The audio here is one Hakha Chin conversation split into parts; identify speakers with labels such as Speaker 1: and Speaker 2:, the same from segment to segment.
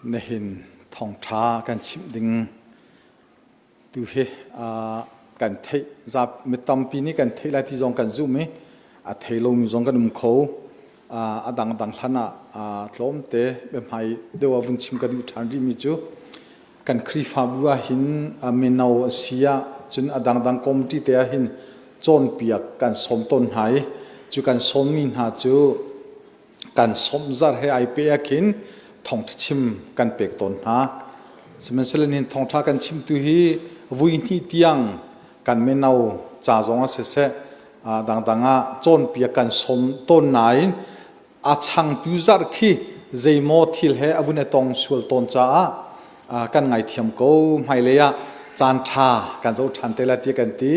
Speaker 1: Nihin thawngṭha kan chimh ding tu hi kan theih mi tampi nih kan theih lai ti zong kan zumh i a thei lomi zong kan um kho. A dangdang hlan ah tlawmte biahmai deuh ah vun chim ka duh ṭhan rihmi cu kan Khrihfabu ah hin mino a si ah cun a dangdang committee te ah hin cawnpiak kan sawm tawn hna i cu kan sawmmi hna cu kan sawmh zarh he ai peh ah khin thawngṭha chim kan pek tawn hna. Sihmanhsehlaw nihin thawngṭha kan chimtu hi vui hnih tiang kan mino ca zong ah siseh dangdang ah cawnpiak kan sawm tawn nain a changtu zarh khi zeimaw thil he a vun i tong sual tawn caah kan ngaithiam ko. Hmailei ah caan ṭha kan zoh ṭhan te lai tiah kan ti.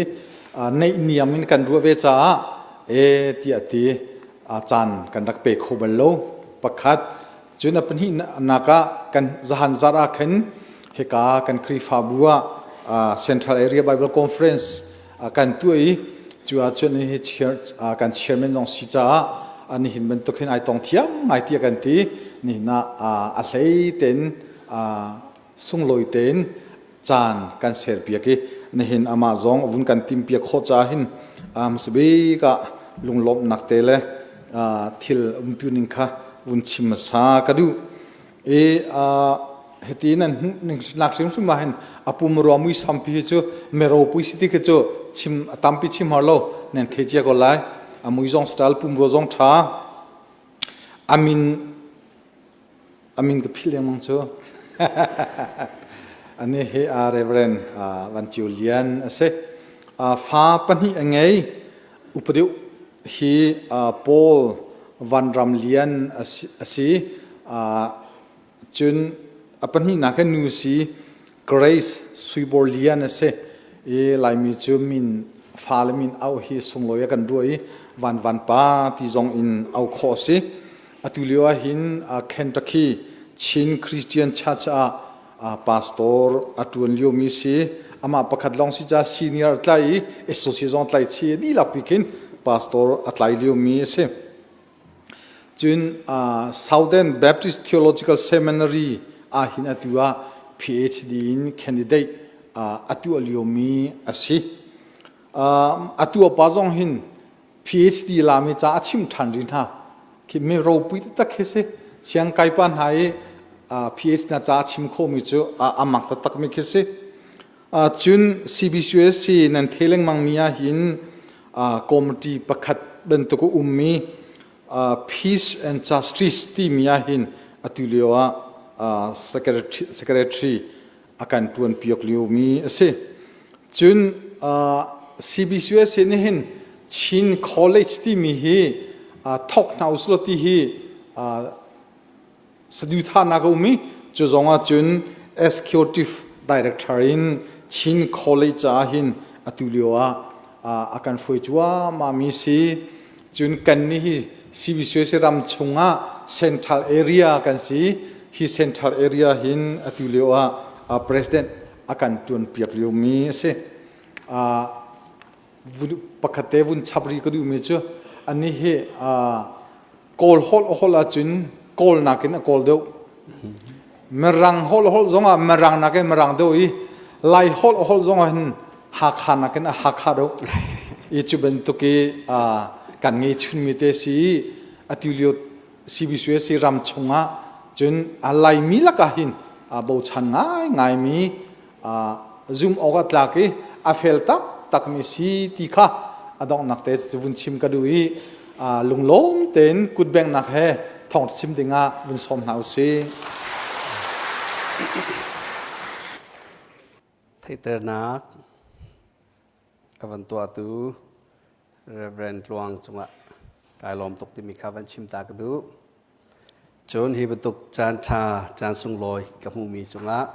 Speaker 1: Neih niam in kan ruah ve caah e tiah ti caan kan rak pe kho bal lo. Pakhat cun a pahnihnak ah kan zahan zarh ah khin hika kan Khrihfabu ah Central Area Bible Conference kan tuah i cu ahcun hi kan chairman zong si caah nihin bantuk hin ai tong thiam ngai tiah kan ti. Nihin ah a hlei tein sunglawi tein caan kan serpiak i nihin amah zong vun kan timpiak khawh caah hin hmasabik ah lunglawmhnak te le thil umtu ning kha vun chim hmasa ka duh. I hiti nan hmuh hrimhrim ah hin a pumrua muisam pi hi cu meropui si ti khi cu chim a tampi chim har lo, nan thei cia ko lai. A mui zong style, pumrua zong ṭha. Amin Amin ka philh lengmang cu. Ani hi Reverend Van Cio Lian a si. Fa pahnih a ngei. Upa deuh hi Paul Van Ram Lian a si. Cun a pahnihnak hi nu si Grace Suibor Lian a si. I Laimi cu min fale min auh hi sunglawi a kan ruah i Van Van Pa ti zong in auh khawh a si. Atu lio ah hin Kentucky Chin Christian Church ah pastor a ṭuan liomi si. Amah pakhat lawng si ca senior a tlai i associate zong tlai chih dihlak pi khin pastor a tlai liomi a si. Cun Southern Baptist Theological Seminary ah hin atu ah PhD in candidate a tuah liomi a si. Atu a pa zong hin PhD lami ca a chim ṭhan rih hna. Khi mi ropui taktak khi si. Siangkai pa hna i PhD na ca a chim khawhmi cu a mak taktakmi khi si. Cun CBCUSC nan thei lengmangmi ah hin committee pakhat bantuk a ummi Peace and Justice timi ah hin atu lio ah secretary a kan ṭuan piak liomi a si. Cun CBCUSA nih hin Chin College timi hi thawk hna usulaw ti hi saduhthahnak a um i cu zong ah cun executive director in Chin College ah hin atu lio ah a kan hruai cuahmah mi si. Cun kan nih hi CBCUSA ram chungah central area kan si. Hi central area hin atu lio ah president a kan ṭuan piak liomi a si. Pakhat te vun chap rih ka duhmi cu anih hi Kawl holh a holh ahcun Kawl nakin a kawl deuh. Mirang holh a holh zongah Mirang nakin Mirang deuh i Lai holh a holh zongah hin Hakha nakin a Hakha deuh. I cu bantuk i kan ngei chunmi te si i atu lio CBCUSA ram chungah cun a Laimi lakah hin bochan ngaingaimi, zum awk a tlak i a fel taktakmi si ti kha a donghnak te vun chim ka duh i lunglawm tein kutbengnak he thawng chim dingah vun sawm hna usih.
Speaker 2: Theihternak a van tuahtu Reverend Tluang cungah kai lawm tuk timi kha van chim ta ka duh. Cun hi bantuk caan ṭha, caan sunglawi ka hmuhmi cungah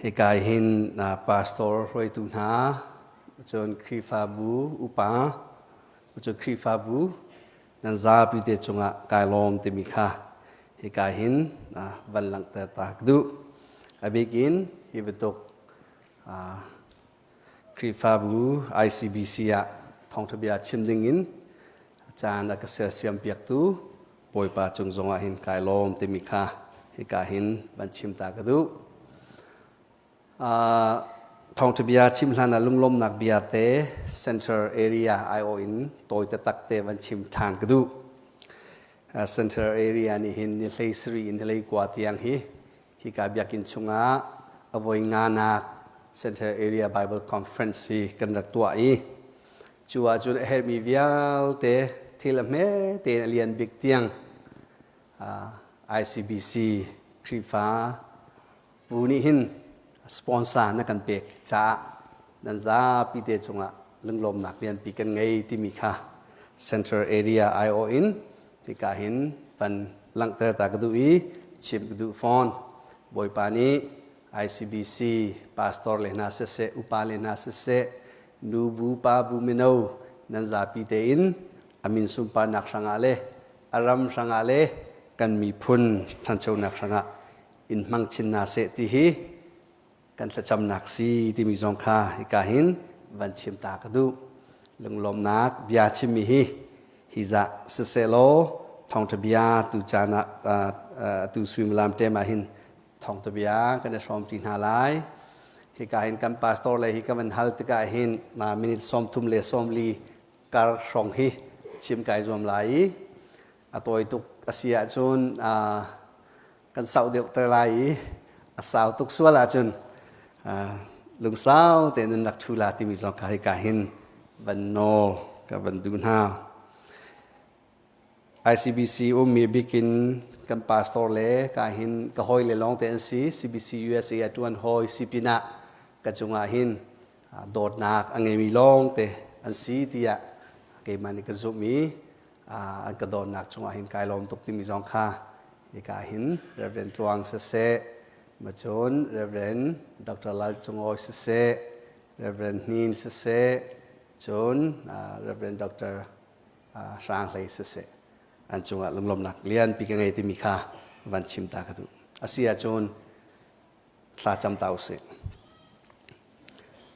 Speaker 2: hika hin pastor hruaitu hna, cun Khrihfabu upa, cun Khrihfabu nan zapi te cungah kai lawm timi kha hika hin van langhter ta ka duh. A bik in hi bantuk Khrihfabu ICBC ah thawngṭha bia chim dingin caan a ka sersiam piaktu Bawipa cung zongah hin kai lawm timi kha Hika hin van chim ta ka duh. Thawngṭha bia chim hlan ah lunglawmnak bia te Central Area aiawh in tawi taktak te van chim ṭhan ka duh. Central Area nih hin ni hlei sarih in hlei kua tiang hi hika biakinn chungah a voi nganak Central Area Bible Conference hi kan rak tuah i cu ahcun a herhmi vialte thil a hme tein a lian bik tiang ICBC Khrihfa bu nih hin sponsor na kan pek caah nan zapi te cungah lunglawmnak lianpi kan ngei timi kha Central Area IO in hika hin van langhter ta ka duh i chim ka duh fawn. Bawipa nih ICBC pastor le hna siseh, upa le hna siseh, nu bu, pa bu, mino nan zapi tein a min sunparnak hrangah le a ram hrangah le kan miphun ṭhanchonak hrangah in hmang chin hna seh ti hi kan thlacamnak si timi zong kha hika hin van chim ta ka duh. Lunglawmnak bia chimmi hi hi zah siseh law thawngṭha bia tu caan ah tu suimilam tem ah hin thawngṭha bia kan i hrawm ṭi hna lai. Hika hin kan pastor le hi ka van hal tikah hin minute 30 le 40 kar hrawng hi chim kai zuam lai i a tawi tuk a si ahcun kan sauh deuh te lai i a sau tuk sual ahcun lungsau tein nan rak ṭhu la timi zong kha hika hin van nawl ka van duh hna. ICBC ummi bikin kan pastor le ka hin ka hawi le lawng te an si CBC USA a ṭuan hawi si pinah ka cungah hin dawtnak a ngeimi lawng te an si tiah keimah nih ka zumh i an ka dawtnak cungah hin kai lawm tuk timi zong kha hika hin Reverend Tluang siseh macun Reverend Dr. Lal Cung Awi siseh Reverend Hnin siseh cun Reverend Dr. Hrang Hlei siseh an cungah lunglawmnak lianpi ka ngei timi kha van chim ta ka duh. Asi ahcun thla cam ta usih.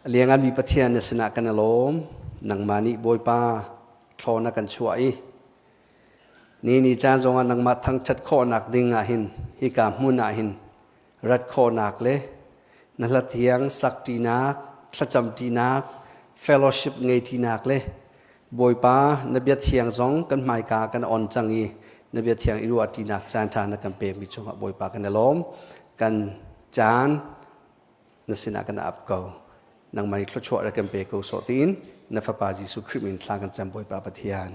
Speaker 2: A lianganmi Pathian na sinah kan i lawm. Nangmah nih Bawipa thlaw na kan chuah i ni ni caan zongah nangmah thangṭhat khawhnak ding ah hin hika hmun ah hin rat khawhnak le na hla thiang sak ṭinak, thlacam ṭinak, fellowship ngei ṭinak le Bawipa na bia thiang zong kan hmaika kan on cang i na bia thiang i ruah ṭinak caan ṭha na kan pekmi cungah Bawipa kan i lawm. Kan caan na sinah kan ap ko. Nangmah nih thluachuah rak kan pe ko sawh tiin na fapa Jesuh Khrih min thla kan cam Bawipa Pathian.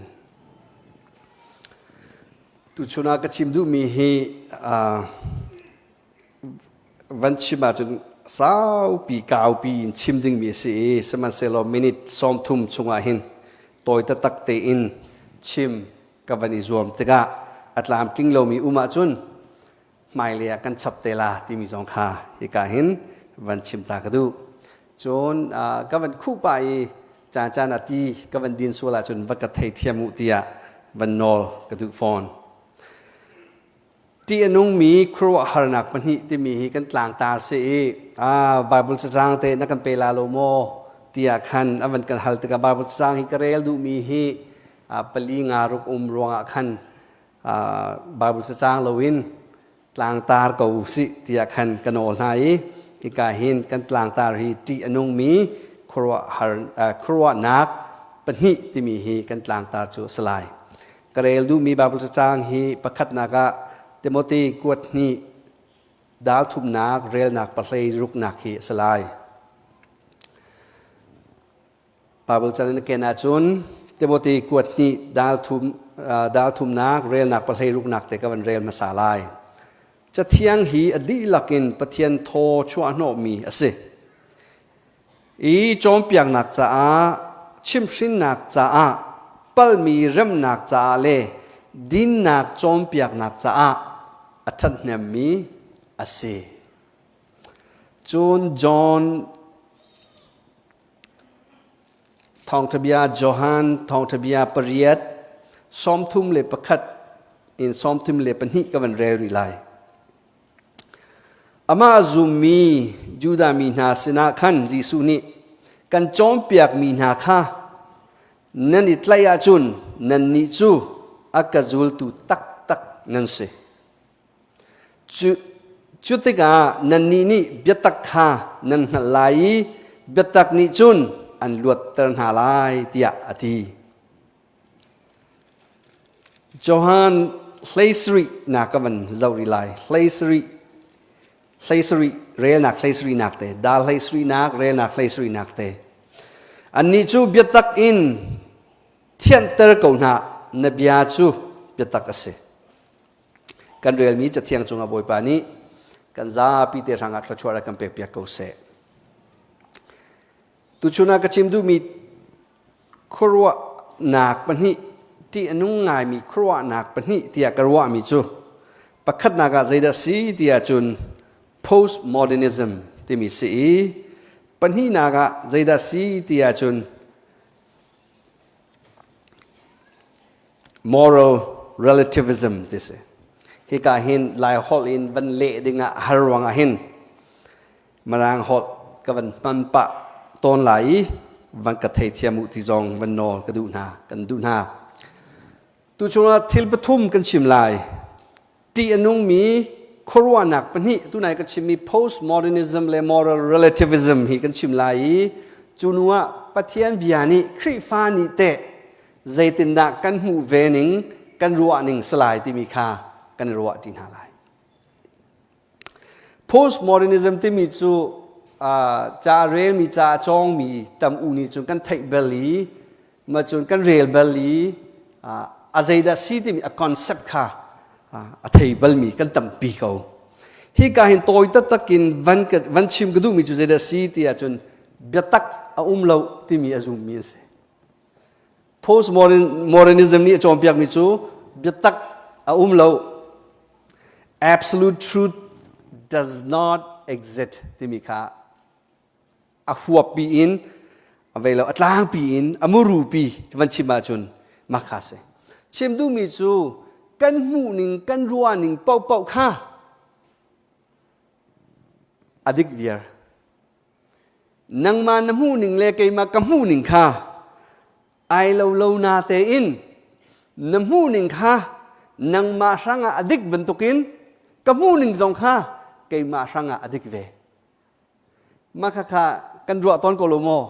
Speaker 2: Tuchun ah ka chim duhmi hi van chim ahcun saupi kaupi in chim dingmi a si i sihmanhsehlaw minute 30 chungah hin tawi taktak tein chim ka van i zuam tikah a tlamtling lomi um ahcun hmailei ah kan chap te la timi zong kha hika hin van chim ta ka duh. Cun ka van khuh pah i caan caan ah ti ka van din sual ahcun va ka theithiam u tiah van nawl ka duh fawn. Ṭih a nungmi khuaruahharnak pahnih timi hi kan tlangtar si i Bible cacang te na kan pe la lo maw tiah khan a van kan hal tikah Bible cacang hi ka rel duhmi hi pali nga ruk um ruangah khan Bible cacang loin tlangtar ko usih tiah khan ka nawl hna i hika hin kan tlangtar hi ṭih a nungmi khuaruahnak pahnih timi hi kan tlangtar cu a si lai. Ka rel duhmi Bible cacang hi pakhatnak ah Timote kuat hnih dal thumnak relnak pahlei ruknak hi a si lai. Bible can in ken ahcun Timote kuat hnih dal thum dal thumnak relnak pahlei ruknak te ka van rel hmasa lai. Cathiang hi a dihlak in Pathian thaw chuah hnawhmi a si. I cawnpiaknak caah, chimhhrinnak caah, palmi remnak caah le dinnak cawnpiaknak caah a ṭhathnemmi a si. Cun John Thawngṭha bia Johan Thawngṭha bia pariat 31 in 32 ka van rel rih lai. Amah zummi Judah mi hna sinah khan Jesuh nih kan cawnpiakmi hna kha nan i tlaih ahcun nannih cu a ka zultu taktak nan si. Cu, cu tikah nannih nih biatak kha nan hngalh lai i biatak nih cun an luatter hna lai tiah a ti. Johan 17 nak ka van zoh rih lai. 17 17 relnak 17 nak te dal 17 nak relnak 17 nak te. Annih cu biatak in thianter ko hna na bia cu biatak a si. Kan relmi Cathiang cungah Bawipa nih kan zapi te hrangah thluachuah rak kan pekpiak ko seh. Tuchun ah ka chim duhmi khuaruahnak pahnih ṭih a nung ngaimi khuaruahnak pahnih tiah ka ruahmi cu pakhatnak ah zeidah si tiah cun postmodernism timi si i pahnihnak ah zeidah si tiah cun Moral relativism ti si. Hika hin Lai holh in van leh dingah har ruangah hin Mirang holh ka van hman pah tawn lai i van ka theithiam u ti zong van nawl ka duh hna, kan duh hna. Tu chungah thil pathum kan chim lai. Ṭih a nungmi khuaruahnak pahnih tunai ka chimmi postmodernism le moral relativism hi kan chim lai i cu hnu ah Pathian bia nih Khrihfa nih teh zeitindah kan hmuh ve ning kan ruah ning salai timi kha kan i ruah ṭi hna lai. Postmodernism timi cu ca relmi ca a cawngmi tam u nih cun kan theih bel i ma cun kan rel bal i a zeidah si timi a concept kha a thei balmi kan tampi ko. Hi ka hin tawi taktak in van, van chim ka duhmi cu zeidah si ti ahcun biatak a um lo timi a zummi an si. Postmodernism nih a cawnpiakmi cu biatak a um lo. Absolute truth does not exist timi kha a huappi in a vei lo a tlangpi in a murupi van chim ahcun mah kha si chim duhmi cu kan hmuhning kan ruahning paohpaoh kha a dik viar nangmah na hmuhning le keimah ka hmuhning kha ai lo lo na tein na hmuhning kha nangmah hrangah a dik bantukin ka hmuhning zong kha keimah hrangah a dik ve Mah khakha kan ruah tawn ko lo maw?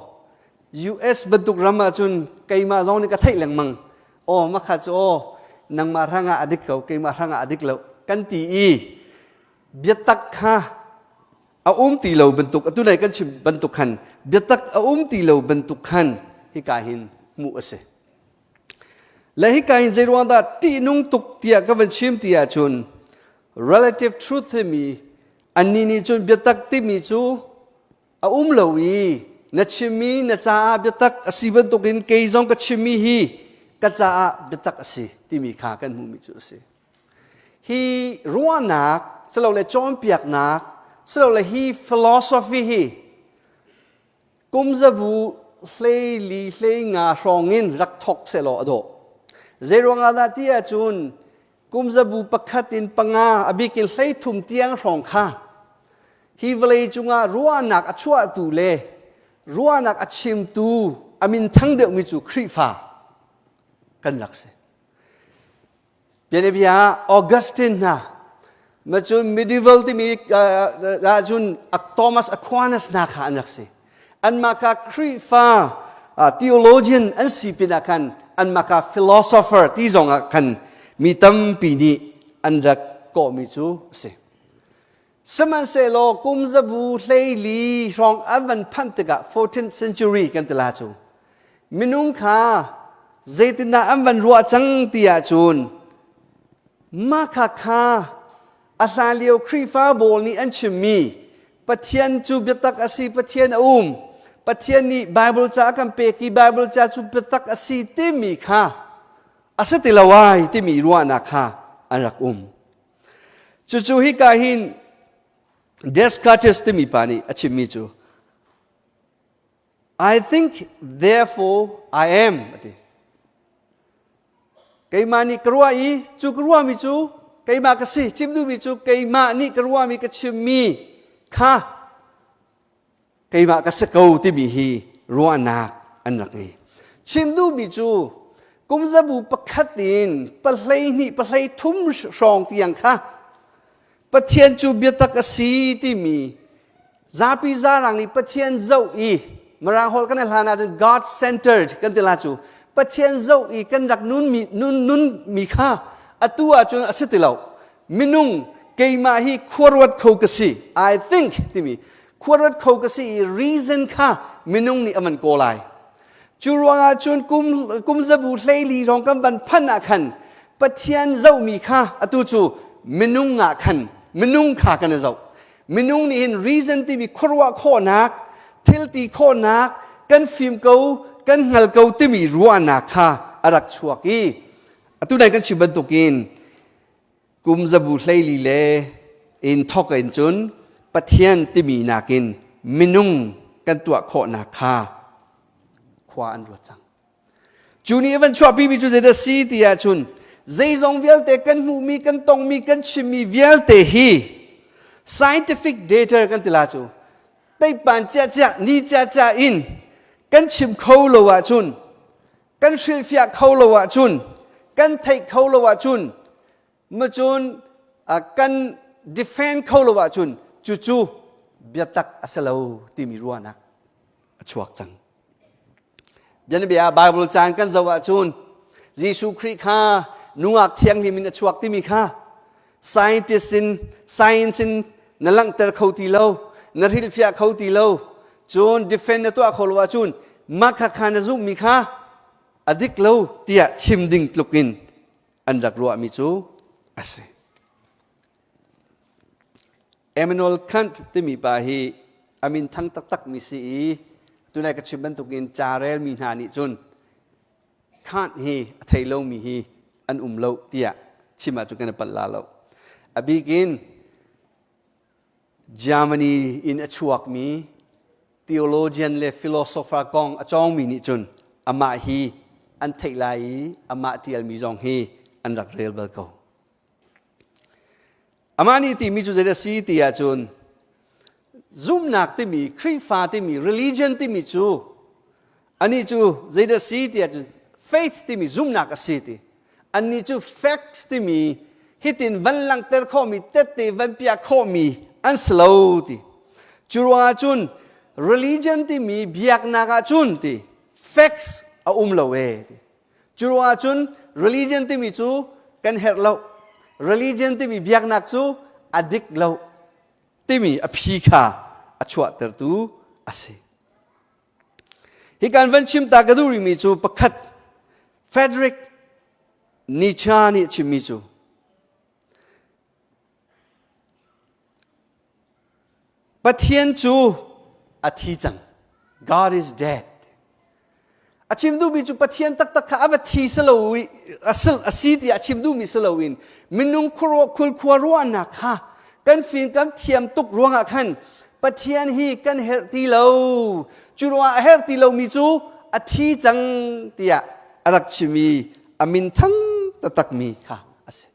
Speaker 2: US bantuk ram ahcun keimah zong nih ka theih lengmang. Aw mah kha cu aw nangmah hrangah a dik ko, keimah hrangah a dik lo kan ti i biatak kha a um ti lo bantuk atu nai kan chim bantuk khan biatak a um ti lo bantuk khan hika hin hmuh a si. Le hika hin zeiruang dah ṭihnung tuk tiah ka van chim ti ahcun relative truth timi Annih nih cun biatak timi cu a um lo i na chimmi na caah biatak a si bantukin kei zong ka chimmi hi ka caah biatak a si timi kha kan hmuhmi cu a si. Hi ruahnak silole cawnpiaknak silole hi philosophy hi kumzabu hleili hleinga hrawng in rak thawk sehlaw a dawh. Zeiruangah dah ti ahcun kumzabu pakhat in panga a bik in 13 tiang hrawng kha hi vawlei cungah ruahnak a chuahtu le ruahnak a chimtu a min thang deuhmi cu Khrihfa kan rak si. Bianabia Augustine hna ma cun medieval timi ah cun Thomas Aquinas hna kha an rak si. Anmah kha Khrihfa theologian an si pinah khan anmah kha philosopher ti zong ah khan mi tampi nih an rak kawhmi cu a si. Sihmanhsehlaw kum zabu 14 hrawng an van phanh tikah 14th century kan ti la cu minung kha zeitindah an van ruah cang ti ahcun mah kha kha a hlan lio Khrihfa bawl nih an chimmi Pathian cu biatak a si, Pathian a um. Pathian nih Bible ca a kan pek i Bible ca cu biatak a si timi kha a si ti lo ai timi ruahnak kha an rak um. Cucu hika hin Descartes timi pa nih a chimmi cu I think therefore I am a ti. Keimah nih ka ruah i cu ka ruahmi cu keimah ka si. Chim duhmi cu keimah nih ka ruahmi ka chimmi kha keimah ka si ko timi hi ruahnak an rak ngei. Chim duhmi cu kum zabu pakhat in pahlei hnih pahlei thum hrawng tiang kha. Pathian cu biatak a si timi zapi zarang nih Pathian zoh i Mirang holh kan i hlan ahcun God centered kan ti la cu Pathian zoh i kan rak nun mi nun nun mi kha atu ahcun a si ti lo. Minung keimah hi khuaruat kho ka si I think timi khuaruat kho ka si i reason kha minung nih a van kawl ai. Cu ruangah cun kum kum zabu hleili rong kan van phanh ah khan Pathian zohmi kha atu cu minung ah khan minung kha kan i zoh. Minung nih hin reason timi khuaruah khawhnak, thil ti khawhnak, kan fim ko, kan hngal ko timi ruahnak kha a rak chuak i atu nai kan chim bantukin kum zabu hleili le in thawk in cun Pathian timi nakin minung kan tuah khawhnak kha khua an ruat cang. Cu nih a van chuahpimi cu zeidah si ti ahcun zeizong vialte kan hmuhmi, kan tongmi, kan chimmi vialte hi scientific data kan ti la cu teipan ciahciah ni ciahciah in kan chim kho lo ahcun kan hrilhfiah kho lo ahcun kan theih kho lo ahcun macun kan defend kho lo ahcun cucu biatak a si lo timi ruahnak a chuak cang. Bianabia Bible caan kan zoh ahcun Jesuh Khrih kha nungak thianghlim in a chuak timi kha scientist in science in na langhter kho ti lo, na hrilhfiah kho ti lo, cun defend na tuah kho lo ahcun mah kha kha na zumhmi kha a dik lo tiah chim ding tluk in an rak ruahmi cu a si. Immanuel Kant timi pa hi a min thang taktakmi si i tunai ka chim bantukin ca relmi hna nih cun Kant hi a thei lomi hi an um lo tiah chim ahcun kan i palh la lo. A bik in Germany in a chuakmi theologian le philosopher kong a cawngmi nih cun amah hi an theih lai i amah ṭialmi zong hi an rak rel bal ko. Amah nih timi cu zeidah si ti ahcun zumhnak timi Khrihfa timi religion timi cu anih cu zeidah si ti ahcun faith timi zumhnak a si ti. Annih cu facts timi hitin van langhter khawhmi tette van piah khawhmi an si lo ti. Cu ruangah cun religion timi biaknak ahcun ti facts a um lo ee ti. Cu ruangah cun religion timi cu kan herh lo. Religion timi biaknak cu a dik lo timi a phi kha a chuahtertu a si. Hi kan van chim ta ka duh rihmi cu pakhat Frederick Nietzsche nih a chimmi cu Pathian cu a thi cang. God is dead. A chim duhmi cu Pathian taktak kha a va thi si lo i a si tiah a chim duhmi si loin minung khulkhua ruahnak kha kan fim kan thiam tuk ruangah khan Pathian hi kan herh ti lo. Cu ruangah a herh ti lomi cu a thi cang tiah a rak chim i a min thang taktakmi kha a si.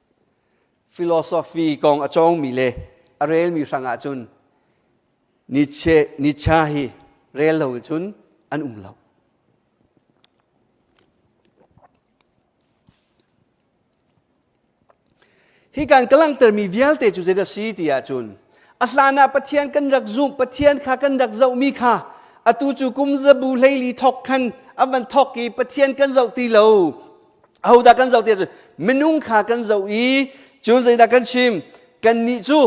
Speaker 2: Philosophy kong a cawngmi le a relmi hrang ahcun Nietzsche, Nietzsche hi rel lo cun an um lo. Hi kan ka langhtermi vialte cu zeidah si ti ahcun a hlan ah Pathian kan rak zumh, Pathian kha kan rak zohmi kha atu cu kum zabu hleili thok khan a van thok i Pathian kan zoh ti lo. Ahodah kan zoh ti ahcun minung kha kan zoh i cun zeidah kan chim? Kannih cu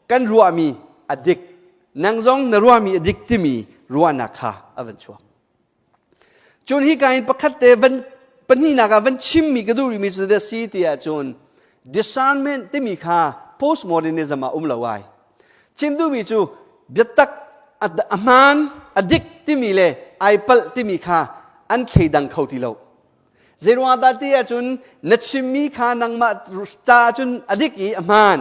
Speaker 2: kan ruahmi a dik. Nang zong na ruahmi a dik timi ruahnak kha a van chuak. Cun hi ka in pakhat te van pahnihnak ah van chimmi ka duh rihmi cu zeidah si ti ahcun discernment timi kha postmodernism ah um lo ai. Chim duhmi cu biatak a hmaan a dik timi le ai palh timi kha an thleidang kho ti lo. Zeiruang dah ti ahcun na chimmi kha nangmah ca cun a dik i a hmaan.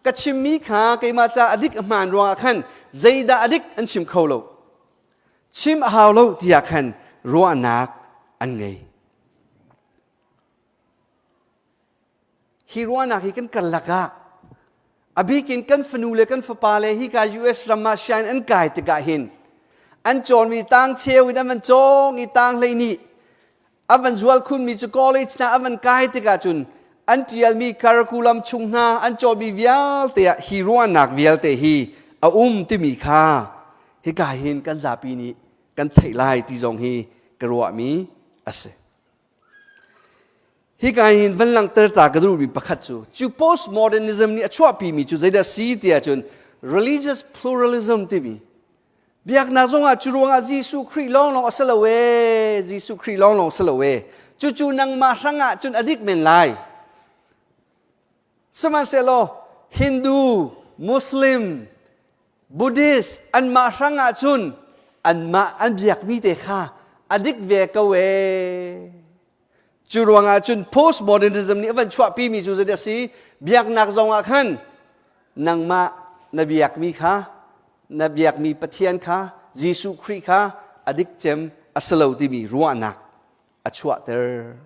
Speaker 2: Ka chimmi kha keimah ca a dik a hmaan ruangah khan zeidah a dik an chim kho lo. Chim a hau lo tiah khan ruahnak an ngei. Hi ruahnak hi kan karlak ah a bikin kan fanu le kan fapa le hika US ram ah sian an kai tikah hin an cawnmi tang cheu in an van cawng i tang hlei nih an van zual khunmi cu college hna an van kai tikah cun. An ṭialmi curriculum chung hna an cawmi vialte ah hi ruahnak vialte hi a um timi kha hika hin kan zapi nih kan theih lai ti zong hi ka ruahmi a si. Hika hin van langhter ta ka duhmi pakhat cu cu postmodernism nih a chuahpimi cu zeidah si tiah cun religious pluralism timi biaknak zongah cu ruangah Jesuh Khrih lawnglawng a si lo ee Jesuh Khrih lawnglawng si lo ee cucu nangmah hrangah cun a dik men lai sihmanhsehlaw Hindu Muslim Buddhist anmah hrangah cun anmah an biakmi te kha a dik ve ko ee Cu ruangah cun postmodernism nih a van chuahpimi cu zeidah a si? Biaknak zongah khan nangmah na biakmi kha, na biakmi Pathian kha, Jesuh Khrih kha a dik cem a si lo timi ruahnak a chuahter.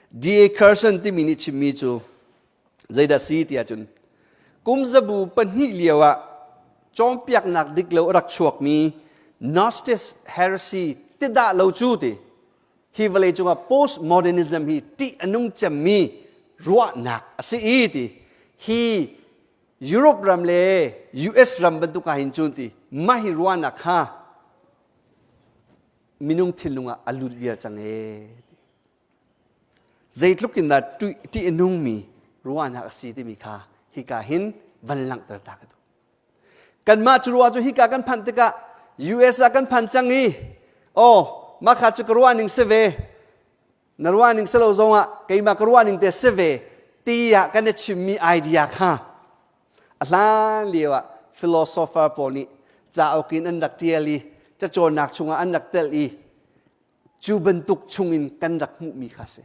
Speaker 2: D.A. Carson timi nih chimmi cu zeidah si tiah cun kum zabu pahnih lio ah cawnpiaknak dik lo a rak chuakmi Gnostic heresy ti dah lo cu ti hi vawlei cungah postmodernism hi ṭih a nung cemmi ruahnak a si i ti hi Europe ram le US ram bantuk ah hin cun ti mah hi ruahnak kha minung thinlung ah a lut viar cang ee ti zeitluk in dah ṭih a nungmi ruahnak a si timi kha hika hin van langhter ta ka duh Kanmah cu ruah cu hika kan phanh tikah US ah kan phan cang i oh mah kha cu ka ruah ning si ve na ruah ning si lo zongah keimah ka ruah ning te si ve tiah kan i chimmi idea kha a hlan lio ah philosopher pawl nih cauk in an rak ṭial i cacawnnak chungah an rak telh i cu bantuk chungin kan rak hmuhmi kha si.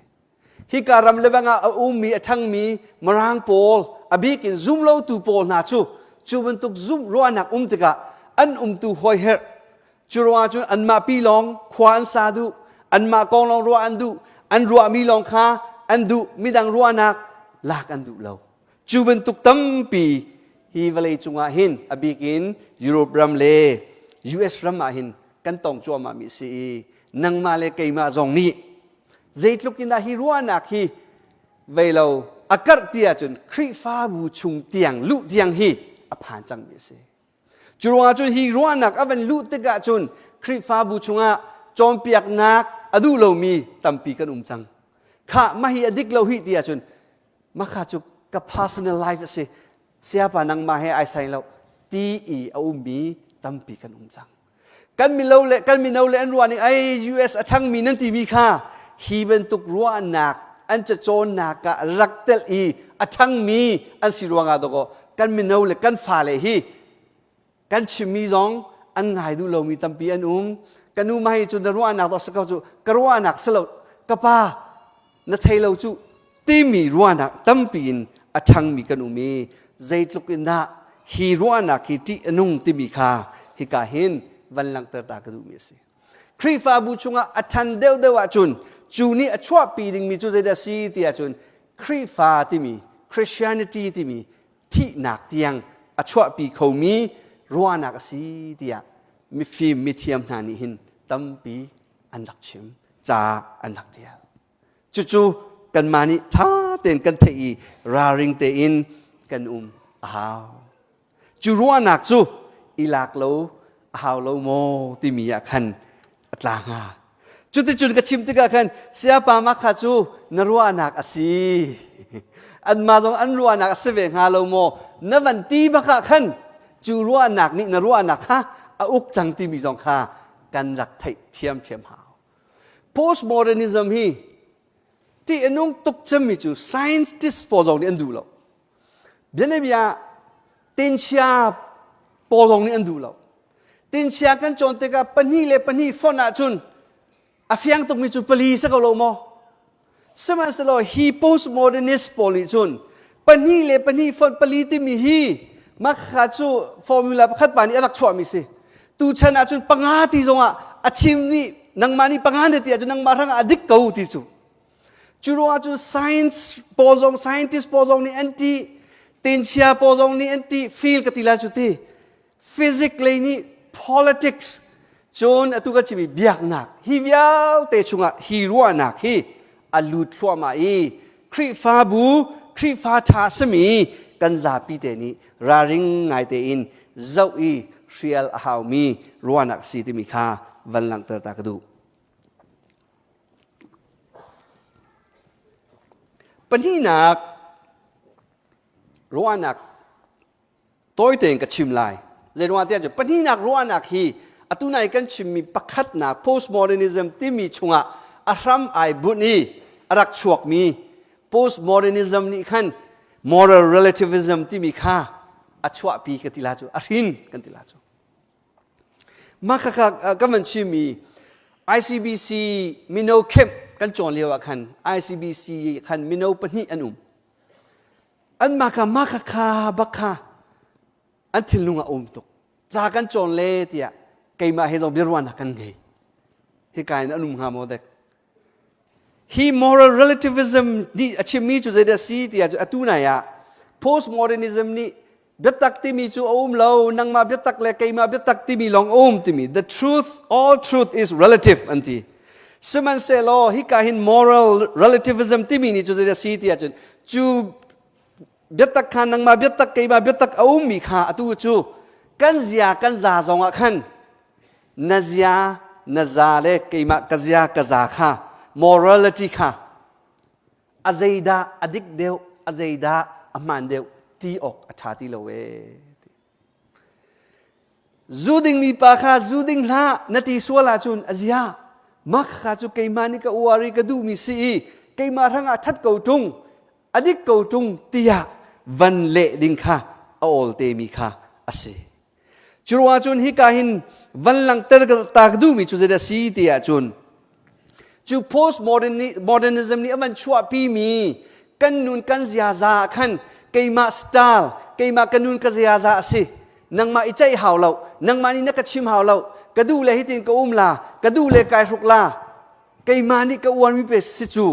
Speaker 2: Hika ram le bang ah a ummi a ṭhangmi Mirang pawl a bik in zumlotu pawl hna cu cu bantuk zumh ruahnak um tikah an umtu hawiherh cu ruangah cun anmah pi lawng khua an sa duh anmah kong lawng ruah an duh an ruahmi lawng kha an duh midang ruahnak lak an duh lo cu bantuk tampi hi vawlei cungah hin a bik in Europe ram le US ram ah hin kan tong cuahmah mi si i nangmah le keimah zong nih zeitluk in dah hi ruahnak hi vei lo a karh ti ahcun Khrihfabu chung tiang luh tiang hi a phan cangmi a si. Cu ruangah cun hi ruahnak a van luh tikah cun Khrihfabu chungah cawnpiaknak a duh lomi tampi kan um cang. Khah mah hi a dik lo hi ti ahcun makha cu ka personal life a si sayapa nangmah he ai sai lo ti i a ummi tampi kan um cang. Kan mino le kan mino le an ruah ning ai US a ṭhangmi nan timi kha hi bantuk ruahnak an cacawnnak ah rak telh i a ṭhangmi an si ruangah dawkaw kan mino le kan fale hi kan chimmi zong an ngai duh lomi tampi an um ka nu mah hi cu na ruahnak dawh si ko cu ka ruahnak si lo ka pa na thei lo cu timi ruahnak tampi in a ṭhangmi kan um i zeitluk in dah hi ruahnak hi ṭih a nung timi kha hika hin van langhter ta ka duhmi a si. Khrihfabu chungah a ṭhan deuhdeuh ahcun cu nih a chuahpi dingmi cu zeidah a si ti ahcun Khrihfa timi Christianity timi thihnak tiang a chuahpi khomi ruahnak a si tiah mifim mithiam hna nih hin tampi an rak chim ca an rak ṭial. Cucu kanmah nih ṭha tein kan theih i ralring tein kan um a hau. Cu ruahnak cu i lak lo a hau lo maw timi ah khan a tla hnga. Cuticun ka chim tikah khan sayapa mah kha cu na ruahnak a si. Anmah zong an ruahnak a si ve hnga lo maw? Na van ti bak ah khan cu ruahnak nih na ruahnak kha a uk cang timi zong kha kan rak theih thiamthiam hau. Postmodernism hi ṭih a nung tuk cemmi cu scientist pawl zong nih an duh lo. Bianabia tinchia pawl zong nih an duh lo. Tinchia kan cawn tikah pahnih le pahnih fonh ahcun a fiang tukmi cu pali si ko lo maw? Sihmanhsehlaw hi postmodernist pawl nih cun pahnih le pahnih fonh pali timi hi mah kha cu formula pakhat pa nih a rak chuahmi si. Tuchan ahcun panga ti zongah a chim nih nangmah nih panga na ti ahcun nangmah hrangah a dik ko ti cu. Cu ruangah cun science pawl zong scientist pawl zong nih an ṭih, tinchia pawl zong nih an ṭih, feel ka ti lai cu ti. Physics lei nih politics cun atu kan chimmi biaknak hi vialte chungah hi ruahnak hi a lut thluahmah i. Khrihfabu Khrihfa ṭha simi kan zapi te nih ralring ngai tein zoh i hrial a haumi ruahnak si timi kha van langhter ta ka duh. Pahnihnak ruahnak tawi tein ka chim lai. Zeiruang tiah cun pahnihnak ruahnak hi atu nai kan chimmi pakhatnak postmodernism timi chungah a hram ai bunh i a rak chuakmi postmodernism nih khan moral relativism timi kha a chuahpi ka ti la cu a hrin kan ti la cu. Mah khakha kan van chimmi ICBC mino camp kan cawn lio ah khan ICBC khan mino pahnih an um. Anmah kha mah khakha bak kha an thinlung ah um tuk. Ca kan cawn le tiah keimah he zong biaruahnak kan ngei. Hika in an um hnga maw dek? Hi moral relativism nih a chimmi cu zeidah a si tiah cu atu nai ah postmodernism nih biatak timi cu a um lo nangmah biatak le keimah biatak timi lawng a um timi the truth all truth is relative an ti sihmanhsehlaw hika hin moral relativism timi nih cu zeidah a si tiah cun cu biatak kha nangmah biatak keimah biatak a ummi kha atu cu kan zia kan za zong ah khan na zia na za le keimah ka zia ka za kha morality kha a zeidah a dik deuh a zeidah a hmaan deuh ti awk a ṭha ti lo ee zu dingmi pa kha zu ding hlah na ti sual ahcun a zia mah kha cu keimah nih ka uar i ka duhmi si i keimah hrangah ṭhat ko ṭung a dik ko ṭung tiah van leh ding kha a awl temi kha a si Curuangah cun hika hin van langhter ta ka duhmi cu zeidah si ti ahcun cu postmodernism nih a van chuahpimi kan nun kan ziaza ah khan keimah style keimah ka nun ka ziaza a si nangmah i ceih hau lo nangmah nih na ka chim hau lo ka duh le hitin ka um la ka duh le kai hruk la keimah nih ka uarmi pe si cu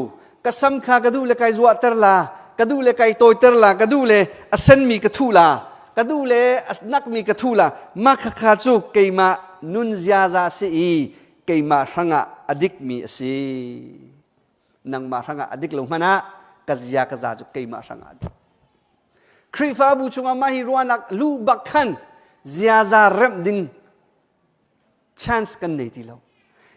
Speaker 2: ka sam kha ka duh le kai zuahter la ka duh le kai tawiter la ka duh le a senmi ka thuh la ka duh le a nakmi ka thuh la mah khakha cu keimah nun ziaza si i keimah hrangah a dikmi a si nangmah hrangah a dik lo hmanh ah ka zia ka za cu keimah hrangah a dik Khrihfabu chungah mah hi ruahnak lu bak khan ziaza remh ding chance kan nei ti lo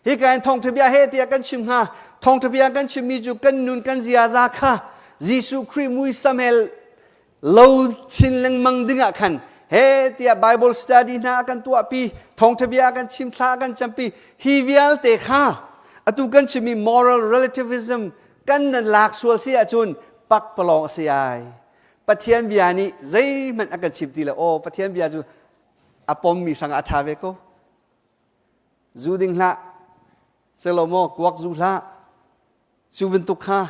Speaker 2: hika in thawngṭha bia he tiah kan chim hnga thawngṭha bia kan chimmi cu kan nun kan ziaza kha Jesuh Khrih muisam he lo chin lengmang ding ah khan he tiah Bible study hna kan tuahpi thawngṭha bia kan chim thla kan campi hi vialte kha atu kan chimmi moral relativism kan nan lak sual si ahcun pakpalawng a si ai Pathian bia nih zeihmanh a kan chim ti lo aw Pathian bia cu a pommi hrangah a ṭha ve ko zu ding hlah selo maw kuak zu hlah cu bantuk kha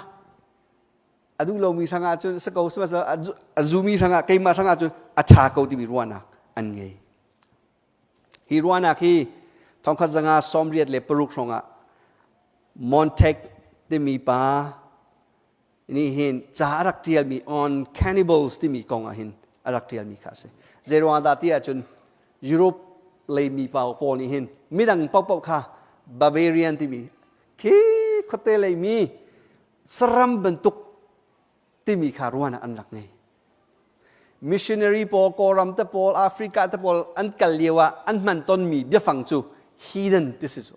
Speaker 2: a duh lomi hrangah cun si ko a zumi hrangah keimah hrangah cun a ṭha ko timi ruahnak an ngei hi ruahnak hi thongkhat zanga 86 hrawngah Montek timi pa nih hin ca a rak ṭialmi on cannibals timi kong ah hin a rak ṭialmi kha a si. Zeiruang dah ti ahcun Europe lei mi pa pawl nih hin midang paohpaoh kha barbarian timi khi khuate lei mi saram bantuk timi kha ruan ah an rak ngei. Missionary pawl Kawlram te pawl Africa te pawl an kal lio ah an hman tonmi biafang cu heathen ti si cu.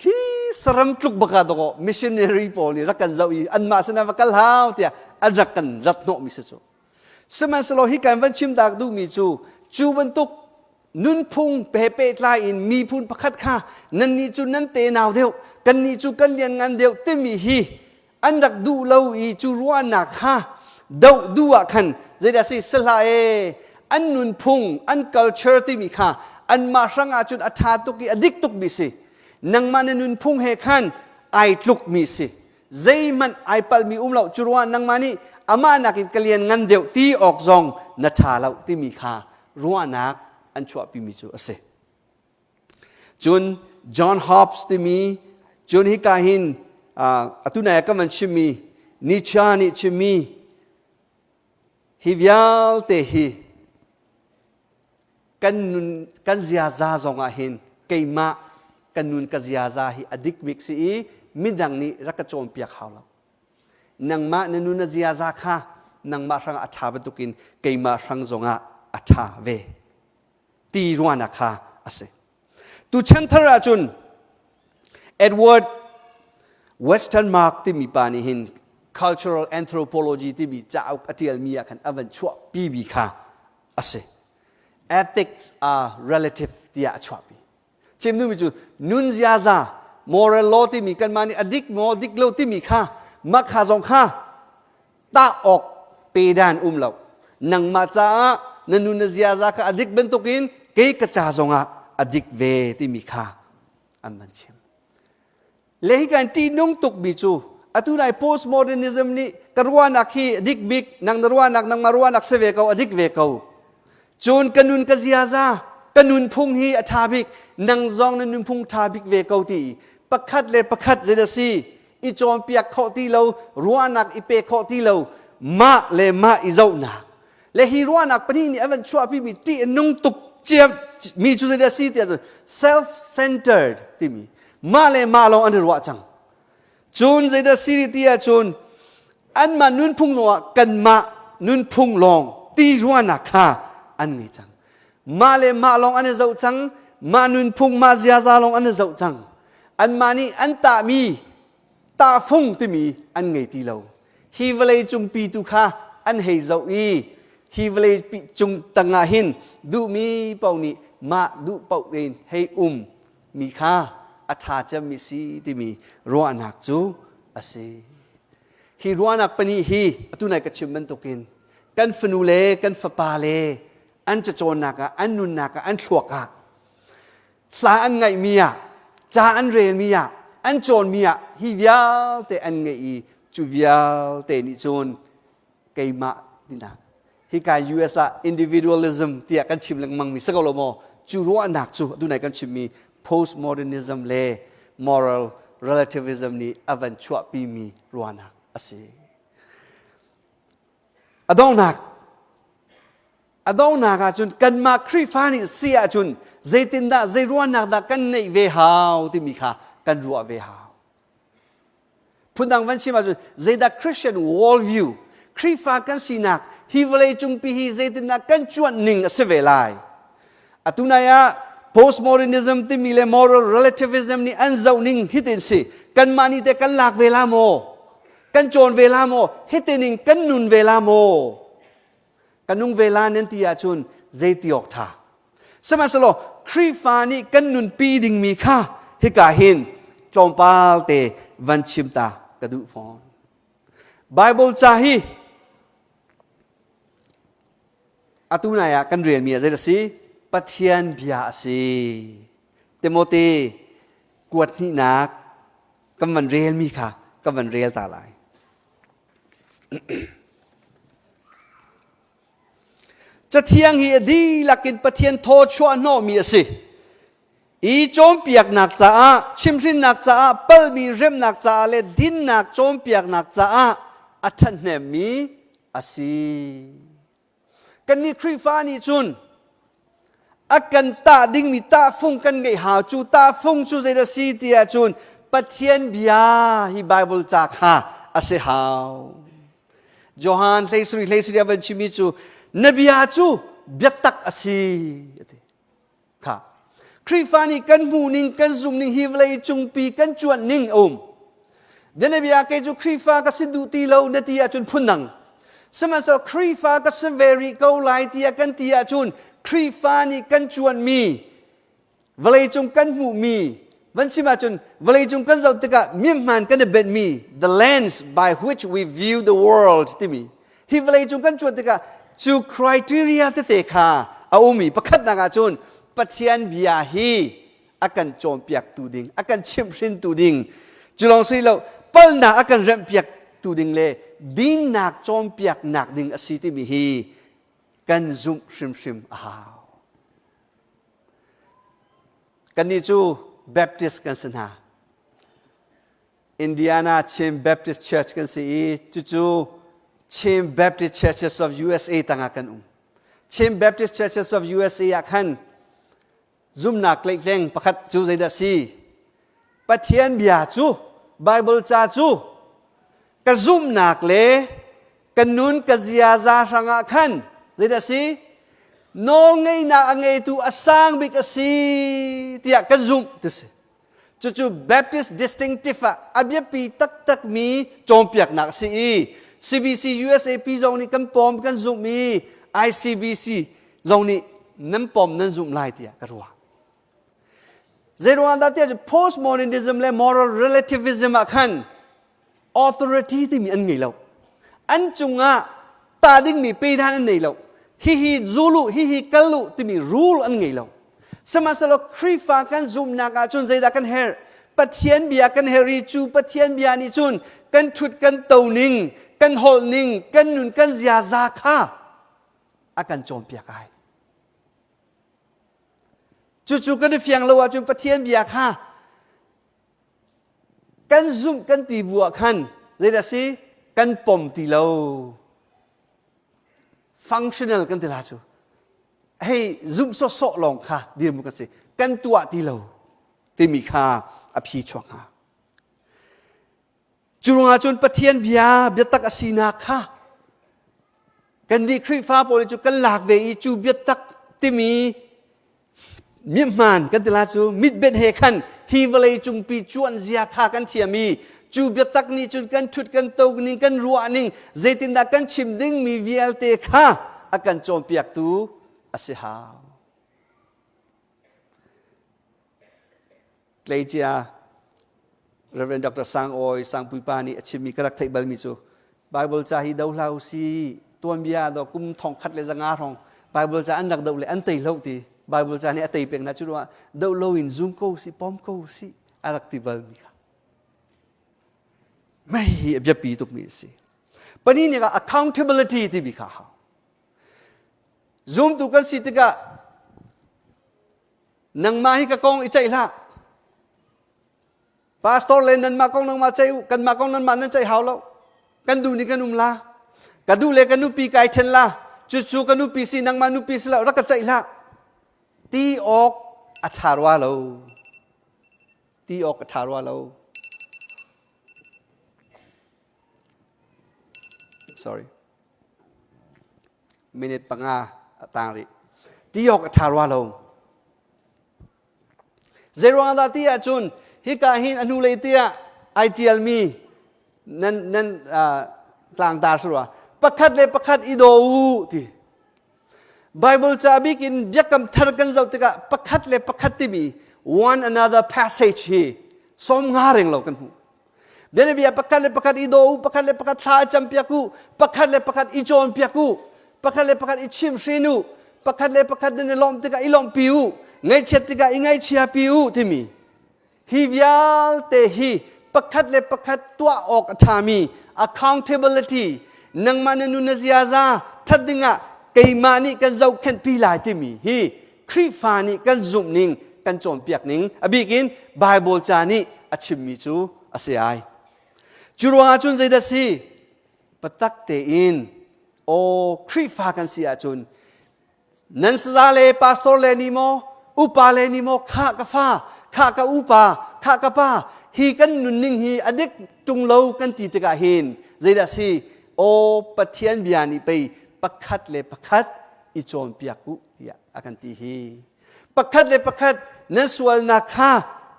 Speaker 2: Khi saram tluk bak ah dawkaw missionary pawl nih rak kan zoh i anmah sinah va kal hau tiah an rak kan rat hnawhmi si cu. Sihmanhsehlaw hi kan van chim tak duhmi cu cu bantuk nunphung he pehtlai in miphun pakhat kha nannih cu nan tenau deuh kannih cu kan lianngan deuh timi hi an rak duh lo i cu ruahnak kha doh duh ah khan zeidah si sahlah e an nunphung an culture timi kha anmah hrang ah cun a ṭha tuk i a dik tukmi si nangmah na nunphung he khan ai tlukmi si zeihmanh ai palhmi um lo cu ruah nangmah nih amah nakin ka lian ngan deuh ti awk zong na ṭha lo timi kha ruahnak an chuahpimi cu a si Cun John Hobbes timi cun hika hin atu nai ah kan van chimmi Nietzsche nih chimmi hi vialte hi kan nun kan ziaza zong ah hin keimah kan nun ka ziaza hi a dik bik si i midang nih rak ka cawnpiak hau lo. Nangmah na nun na ziaza kha nangmah hrang a ṭha bantukin keimah hrang zongah a ṭha ve ti ruahnak kha a si. Tu chanthar ahcun Edward Westenmark timi pa nih hin cultural anthropology timi cauk a ṭialmi ah khan a van chuahpimi kha a si. Ethics are relative tiah a chuahpi. Chim duhmi cu nun ziaza moral law timi kanmah nih a dik maw dik lo timi kha mah kha zong kha tah awk pe dan um lo. Nangmah caah na nun na ziaza kha a dik bantukin kei ka ca zongah a dik ve timi kha an van chim. Le hi kan ṭihnung tukmi cu atu nai postmodernism nih ka ruahnak hi a dik bik, nang na ruahnak nangmah ruahnak si ve ko, a dik ve ko. Cun ka nun ka ziaza, ka nunphung hi a ṭha bik, nang zong na nunphung ṭha bik ve ko ti pakhat le pakhat zei a si i cawnpiak khawh ti lo, ruahnak i pe khawh ti lo, mah le mah i zohnak. Le hi ruahnak pahnih nih a van chuahpimi ṭih a nung tuk ciam mi cu zei a si tiah cun self-centered timi mah le mah lawng an i ruah cang. Cun zeidah si ti ahcun anmah nunphung lawngah kanmah nunphung lawng ti ruahnak kha an ngei cang. Mah le mah lawng an i zoh cang, mah nunphung, mah ziaza lawng an i zoh cang. Anmah nih an tahmi tahfung timi an ngei ti lo. Hi vawlei cungpi tu kha an hei zoh i hi vawlei cung tangah hin duhmi paoh nih mah duh paoh tein hei um mi kha a ṭha cemmi si timi ruahnak cu a si. Hi ruahnak pahnih hi atu nai ka chim bantukin kan fanu le kan fapa le an cacawnnak ah, an nunnak ah, an thluak ah, hla an ngaihmi ah, ca an relmi ah, an cawnmi ah hi vialte an ngeih i cu vialte nih cun keimah tinak hika US ah individualism tiah kan chim lengmang mi si ko lo maw cu ruahnak cu atu nai kan chimmi postmodernism le moral relativism nih a van chuahpi mi ruahnak a si a donghnak a donghnak ahcun kanmah Khrihfa nih si ahcun zeitindah zei ruahnak dah kan neih ve hau timi kha kan ruah ve hau Phundang van chim ahcun zeidah Christian worldview, Khrihfa kan sinak, hi vawlei cungpi hi zeitindah kan cuanh ning a si ve lai. Atu nai ah postmodernism timi le moral relativism nih an zoh ning hitin si. Kanmah nih teh kan lak ve la maw? Kan cawn ve la maw? Hitin in kan nun ve la maw? Kan nung ve la nan ti ahcun zeiti awk ṭha. Sihmanhsehlaw Khrihfa nih kan nunpi dingmi kha hika hin tlawmpal te van chim ta ka duh fawn. Bible ca hi atu nai ah kan relmi ah zei a si? Pathian bia a si. Timote kuat hnihnak kan van relmi kha kan van rel ta lai. Cathiang hi a dihlak in Pathian thaw chuah hnawhmi a si. I cawnpiaknak caah, chimhrinnak caah, palhmi remnak caah le dinnak cawnpiaknak caah a ṭhathnemmi a si. Kannih Khrihfa nih cun a kan tah dingmi tahfung kan ngeih hau. Cu tahfung cu zeidah si ti ahcun Pathian bia hi Bible ca kha a si hau. Johan 13 13 a van chimmi cu na bia cu biatak a si a ti. Kha Khrihfa nih kan hmuh ning kan zumh ning hi vawlei cungpi kan cuanh ning a um. Bianabia kei cu Khrihfa ka si duh ti lo na ti ahcun phundang. Sihmanhsehlaw Khrihfa ka si ve rih ko lai tiah kan ti ahcun Khrihfa nih kan cuanhmi vawleicung kan hmuhmi van chim ahcun vawleicung kan zoh tikah mihman kan i benhmi the lens by which we view the world timi hi vawleicung kan cuan tikah cu criteria tete kha a um i pakhatnak ahcun Pathian bia hi a kan cawnpiaktu ding a kan chimhhrintu ding cu lawng si lo palnak a kan remhpiaktu ding le dinnak cawnpiaknak ding a si timi hi kan zumh hrimhrim a hau Kannih cu Baptist kan si hna. Indiana Chin Baptist Church kan si i cucu Chin Baptist Churches of USA tangah kan um. Chin Baptist Churches of USA ah khan zumnak tleihtleng pakhat cu zeidah si? Pathian bia cu Bible ca cu Ka zumhnak le ka nun ka ziaza hrangah khan zeidah si? Nawlngeihnak a ngeitu a sang bik a si tiah kan zumh ti si. Cucu Baptist distinctive ah a biapi taktakmi cawnpiaknak a si i CBC USAP zong nih kan pawm kan zumh i ICBC zong nih nan pawm nan zumh lai tiah ka ruah. Zeiruang dah tiah postmodernism le moral relativism ah khan authority timi an ngei lo. An cungah ta dingmi pedan an nei lo. Hihi zulu, hihi kal u timi rule an ngei lo. Sihmanhsehlaw Khrihfa kan zumhnak ahcun zeidah kan herh? Pathian bia kan herh i cu Pathian bia nih cun kan ṭhut kan to ning, kan holh ning, kan nun kan ziaza kha a kan cawnpiak ai. Cucu kan i fiang lo ahcun Pathian bia kha kan zumh kan ti bu ah khan zeidah si kan pom ti lo. Functional kan ti la cu. Hei zumh sawhsawh lawng kha dirhmun kan si. Kan tuah ti lo timi kha a phi chuak hnga. Cu ruangah cun Pathian bia biatak a sinak kha kannih Khrihfa pawl cu kan lak ve i cu biatak timi mithmaan kan ti la cu mitbenh he khan hi vawlei cungpi cuan zia kha kan thiam i cu biatak nih cun kan ṭhut kan to ning kan ruah ning zeitindah kan chim dingmi vialte kha a kan cawnpiaktu a si hau. Tleicia Reverend Dr. Sang Awi Sangpui pa nih a chimmi ka rak theih balmi cu Bible ca hi do hlah u si tuanbia do kum thong khat le zanga hrawng Bible ca an rak doh le an tei hlo ti Bible ca nih a tei pek na cu ruah doh lo in zum ko si pom ko si a rak ti balmi kha mei hi a biapi tukmi a si pani nih accountability timi kha hau zumtu kan si tikah Nangmah hi ka kong i ceih hlah. Pastor le nanmah kong nangmah ceih u, kanmah kong nanmah nan ceih hau lo. Kan duh ni kan um la. Ka duh le ka nupi kai then la. Cucu ka nupi si nangmah nupi si lo rak ka ceih hlah. Ti awk a ṭha rua lo. Ti awk a ṭha rua lo. Sorry. Minute panga a tang rih. Ti awk a ṭha rua lo. Zeiruang dah ti ahcun hika hin a hnulei tiah ai ṭialmi nan nan tlangtar si rua. Pakhat le pakhat i daw u ti. Bible ca bik in biakam thar kan zoh tikah pakhat le pakhat timi one another passage hi sawm nga reng lo kan hmuh. Bianabia pakhat le pakhat i daw u, pakhat le pakhat thla campiak u, pakhat le pakhat i cawnpiak u, pakhat le pakhat i chimhhrin u, pakhat le pakhat nan i lawmh tikah i lawmhpi u, ngaihchiat tikah i ngaihchiapi u timi hi vialte hi pakhat le pakhat tuah awk a ṭhami accountability nangmah na nun na ziaza ṭhat dingah keimah nih kan zohkhenhpi lai timi hi Khrihfa nih kan zumh ning kan cawnpiak ning a bik in Bible ca nih a chimmi cu a si ai. Cu ruangah cun zeidah si? Patak tein aw Khrihfa kan si ahcun nan saza le pastor le nih maw upa le nih maw khah ka fa khah ka upa khah ka pa hi kan nunning hi a dik ṭung lo kan ti tikah hin zeidah si aw Pathian bia nih pei pakhat le pakhat i cawnpiak u tiah a kan ti hi pakhat le pakhat nan sualnak kha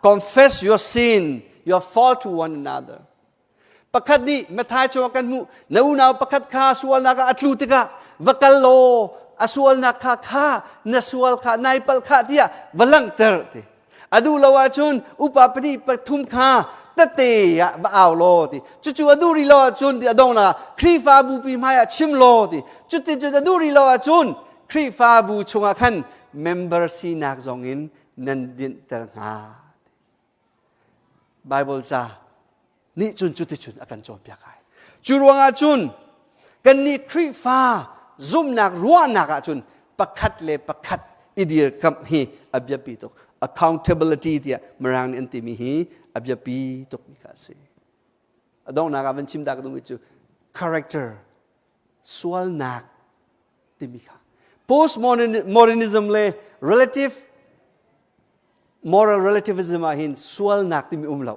Speaker 2: confess your sin your fault to one another pakhat nih Matthai chung kan hmuh na unau pakhat kha sualnak ah a tlu tikah va kal law a sualnak kha kha na sual kha nai palh kha tiah va langhter ti a duh lo ahcun upa pahnih pathum kha tete ah va au law ti cucu a duh rih lo ahcun ti a dongnak ah Khrihfabu pi hmai ah chim law ti cuti cun a duh rih lo ahcun Khrihfabu chungah khan member sinak zong in nan dinhter hnga Bible ca nih cun cuticun a kan cawnpiak ai. Cu ruangah cun kannih Khrihfa zumhnak ruahnak ahcun pakhat le pakhat i dirkamh hi a biapi tuk. Accountability tiah Mirang nih an timi hi a biapi tukmi kha a si. A donghnak ah van chim ta ka duhmi cu character sualnak timi kha postmodernism le relative moral relativism ah hin sualnak timi um lo.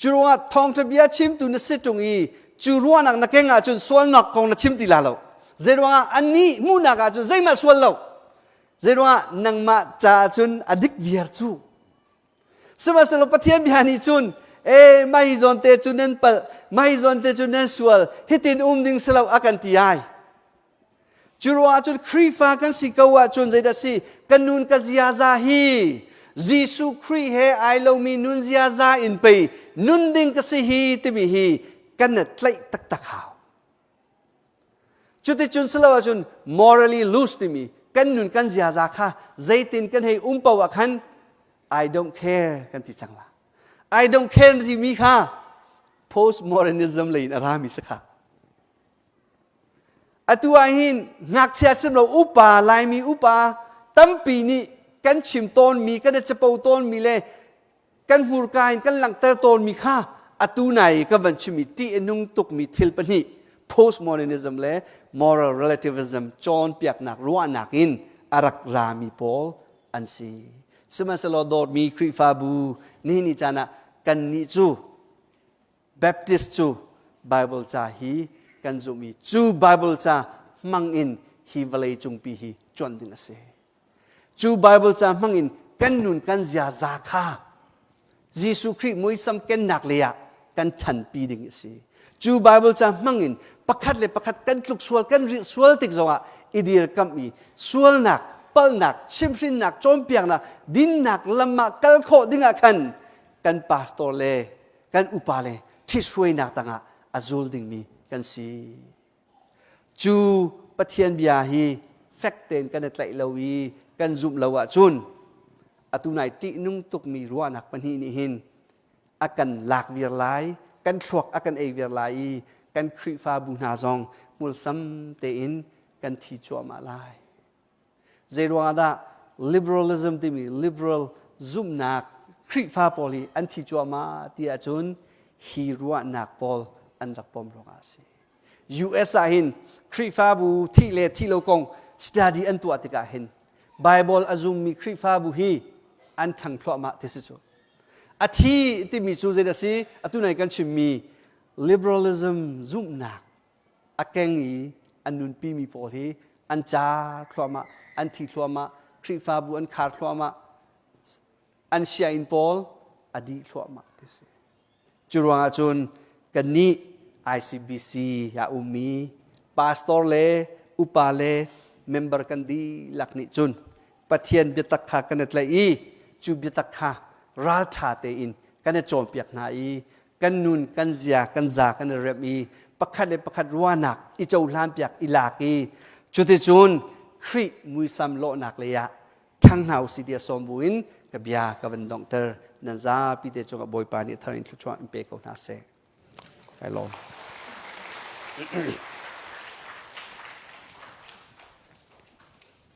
Speaker 2: Cu ruangah thawngṭha bia chimtu na si ṭung i cu ruahnak na keng ahcun sualnak kong na chim ti la lo. Zeiruangah annih hmuhnak ahcun zeihmah sual lo. Zeiruangah nangmah caah cun a dik viar cu. Sihmanhsehlaw Pathian bia nih cun e mah hi zawn te cu nan palh, mah hi zawn te cu nan sual, hitin um ding si lo a kan ti ai. Cu ruangah cun Khrihfa kan si ko ahcun zeidah si kan nun ka ziaza hi Jesuh Khrih he ai lomi nun ziaza in pei nun ding ka si hi timi hi kan na tlaih taktak hau. Cuticun si lo ahcun morally loose timi kan nun kan ziaza kha zeitin kan hei um paoh ah khan I don't care kan ti cang la. I don't care na timi kha postmodernism lei in a rami si kha. Atu ah hin ngakchia sim lo upa Laimi upa tampi nih kan chim tawnmi kan i capo tawnmi le kan hmurka in kan langhter tawnmi kha atu nai kan van chimmi ṭih a nung tukmi thil pahnih postmodernism le moral relativism cawnpiaknak ruahnak in a rak rami pawl an si. Sihmanhsehlaw dawtmi Khrihfabu nihin ni caan ah kannih cu Baptist cu Bible ca hi kan zumh i cu Bible ca hmang in hi vawlei cungpi hi cuanh ding a si. Cu Bible ca hmang in kan nun kan ziaza kha Jesuh Khrih muisam kennak lei ah kan ṭhanpi ding a si. Cu Bible ca hmang in pakhat le pakhat kan tluk sual kan rilh sual tik zongah i dirkamh i sualnak, palhnak, chimhhrinnak, cawnpiaknak, dinnak lam ah kal khawh ding ah khan kan pastor le kan upa le ṭhithruainak tangah a zul dingmi kan si. Cu Pathian bia hi fek tein kan i tlaih lo i kan zumh lo ahcun atu nai ṭihnung tukmi ruahnak pahnih nih hin a kan lak viar lai, kan thluak a kan ei viar lai i kan Khrihfabu hna zong hmulsam tein kan thi cuahmah lai. Zeiruangah dah liberalism timi liberal zumhnak Khrihfa pawl hi an thi cuahmah ti ahcun hi ruahnak pawl an rak pom ruangah a si. US ah hin Khrihfabu thih le thih lo kong study an tuah tikah hin Bible a zummi Khrihfabu hi an ṭhang thluahmah ti si cu. A thi timi cu zeidah si? Atu nai kan chimmi liberalism zumhnak a keng i an nunpimi pawl hi an car thluahmah, an thi thluahmah, Khrihfabu an khar thluahmah, an sianginn pawl a dih thluahmah ti si. Cu ruangah cun kannih ICBC ah ummi pastor le upa le member kan dihlak nih cun Pathian biatak kha kan i tlaih i cu biatak kha ralṭha tein kan i cawnpiak hna i kan nun kan zia kan za kan i remh i pakhat le pakhat ruahnak i cohlanpiak i lak i cuticun Khrih muisam lawhnak lei ah ṭhang hna usih tiah sawm buin ka bia ka van donghter nan zapi te cungah Bawipa nih thar in thluachuah in pe ko hna seh. Kai lawm.